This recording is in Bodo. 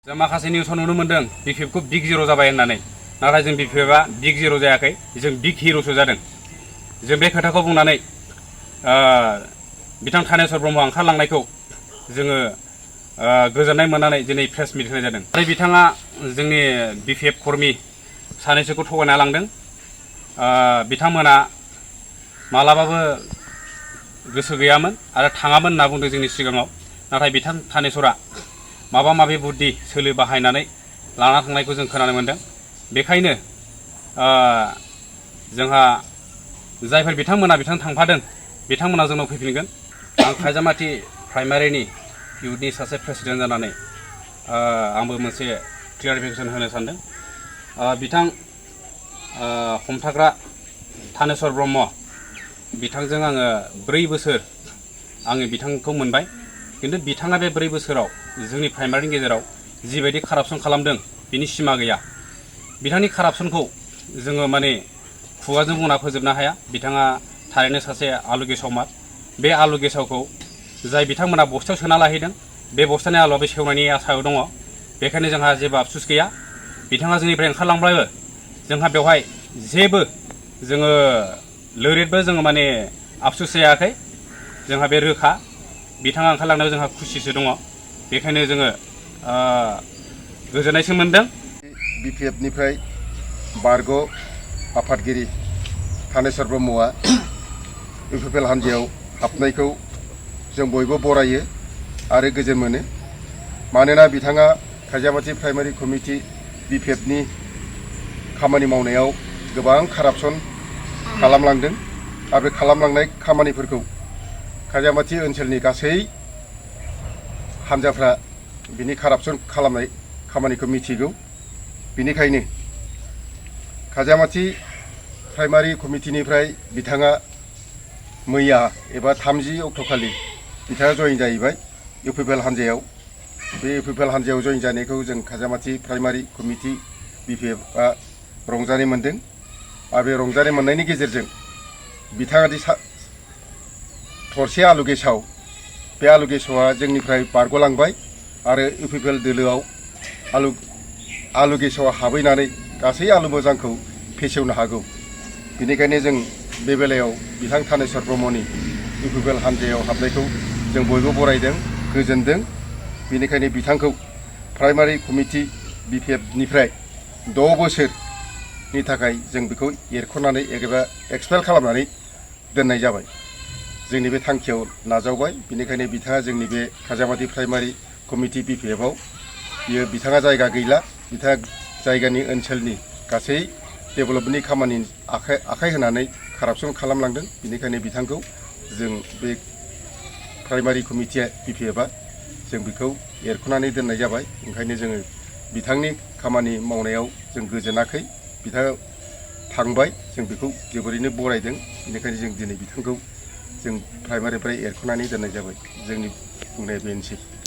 जों माखासे निउसाव नुनो मोन्दों बिपिएफखौ बिग जिर' जाबाय होननानै, नाथाय जों बिपिएफआ बिग जिर' जायाखै, जों बिग हिर'सो जादों। जों बे खोथाखौ बुंनानै बिथां थानेस्वर ब्रह्म ओंखारलांनायखौ जोङो गोजोननाय मोननानै दिनै प्रेस मिट होनाय जादों। आरो बिथाङा जोंनि बिपिएफ कर्मि सानैसोखौ थगायना लांदों। बिथांमोना मालाबाबो गोसो गैयामोन आरो थाङामोन होनना बुंदों जोंनि सिगाङाव, नाथाय बिथां थानेस्वरा माबा माबि बुद्धि सोलो बाहायनानै लाना थांनायखौ जों खोनानो मोन्दों। बेखायनो जोंहा जायफोर बिथां थांफादों बिथांमोना जोंनाव फैफिनगोन। आं खायजामाथि प्राइमारिनि इउथनि सासे प्रेसिडेन्ट जानानै आंबो मोनसे क्लियारिफिकेसन होनो सानदों। बिथां हमथाग्रा थानेस्वर ब्रह्म बिथांजों आङो 4 बोसोर आङो बिथांखौ मोनबाय, किन्तु बिथाङा बे 4 बोसोराव जोंनि प्राइमारिनि गेजेराव जिबायदि कारापसन खालामदों बिनि सिमा गैया। बिथांनि कारापसनखौ जोङो माने खुगाजों बुंना फोजोबनो हाया। बिथाङा थारैनो सासे आलु गेसावमार। बे आलु गेसावखौ जाय बिथांमोना बस्थायाव सोना लाहैदों, बे बस्थानि आलुआ बे सेवनायनि आसायाव दङ। बेखायनो जोंहा जेबो आफसुस गैया। बिथाङा जोंनिफ्राय ओंखारलांब्लाबो जोंहा बेवहाय जेबो जोङो लोरिदबो जोङो माने आफसुस जायाखै। जोंहा बे रोखा बिथाङा ओंखारलांनायाव जोंहा खुसिसो दङ। बेखायनो जोङो गोजोननायसो मोन्दों। बिपिएफनिफ्राय बारग' आफादगिरि थानेस्वर ब्रह्मआ इउपिपिएल हान्जायाव हाबनायखौ जों बयबो बरायो आरो गोजोन मोनो। मानोना बिथाङा खायजामाथि प्राइमारि कमिटि बिपिएफनि खामानि मावनायाव गोबां कारापसन खालामलांदों आरो बे खालामलांनाय खामानिफोरखौ खायजामाथि ओनसोलनि गासै हान्जाफ्रा बिनि कारापसन खालामनाय खामानिखौ मिथिगौ। बिनिखायनो खायजामाथि प्राइमारि कमिटिनिफ्राय बिथाङा मैया एबा 30 अक्ट'खालि बिथाङा जयेन जाहैबाय इउपिपिएल हान्जायाव। बे इउपिपिएल हान्जायाव जयेन जानायखौ जों खायजामाथि प्राइमारि कमिटि बिपिएफआ रंजानाय मोन्दों। आरो बे रंजानाय मोननायनि गेजेरजों बिथाङा दि थरसे आलु गेसाव, बे आलु गेसावआ जोंनिफ्राय बारग'लांबाय आरो इउपिपिएल दोलोआव आलु गेसावआ हाबहैनानै गासै आलु मोजांखौ फेसेवनो हागौ। बेनिखायनो जों बे बेलायाव बिथां थानेस्वर ब्रह्मनि इउपिपिएल हान्जायाव हाबनायखौ जों बयबो बरायदों, गोजोनदों। बेनिखायनो बिथांखौ प्राइमारि कमिटि बिपिएफनिफ्राय 6 बोसोरनि थाखाय जों बेखौ एरख'नानै एबा एक्सपेल खालामनानै दोननाय जाबाय। जोंनि बे थांखियाव नाजावबाय। बेनिखायनो बिथाङा जोंनि बे खायजामाथि प्राइमारि कमिटि बिपिएफआव बिथाङा जायगा गैला। बिथाङा जायगानि ओनसोलनि गासै डेभेलपमेन्टनि खामानि आखाइ होनानै कारापसन खालामलांदों। बेनिखायनो बिथांखौ जों बे प्राइमारि कमिटिया बिपिएफआ जों बेखौ एरख'नानै दोननाय जाबाय। ओंखायनो जोङो बिथांनि खामानि मावनायाव जों गोजोनाखै। बिथाङा थांबाय, जों बेखौ जोबोरैनो बरायदों। बेनिखायनो जों दिनै बिथांखौ जों प्राइमारिनिफ्राय एरख'नानै दोननाय जाबाय। जोंनि बुंनाया बेनोसै।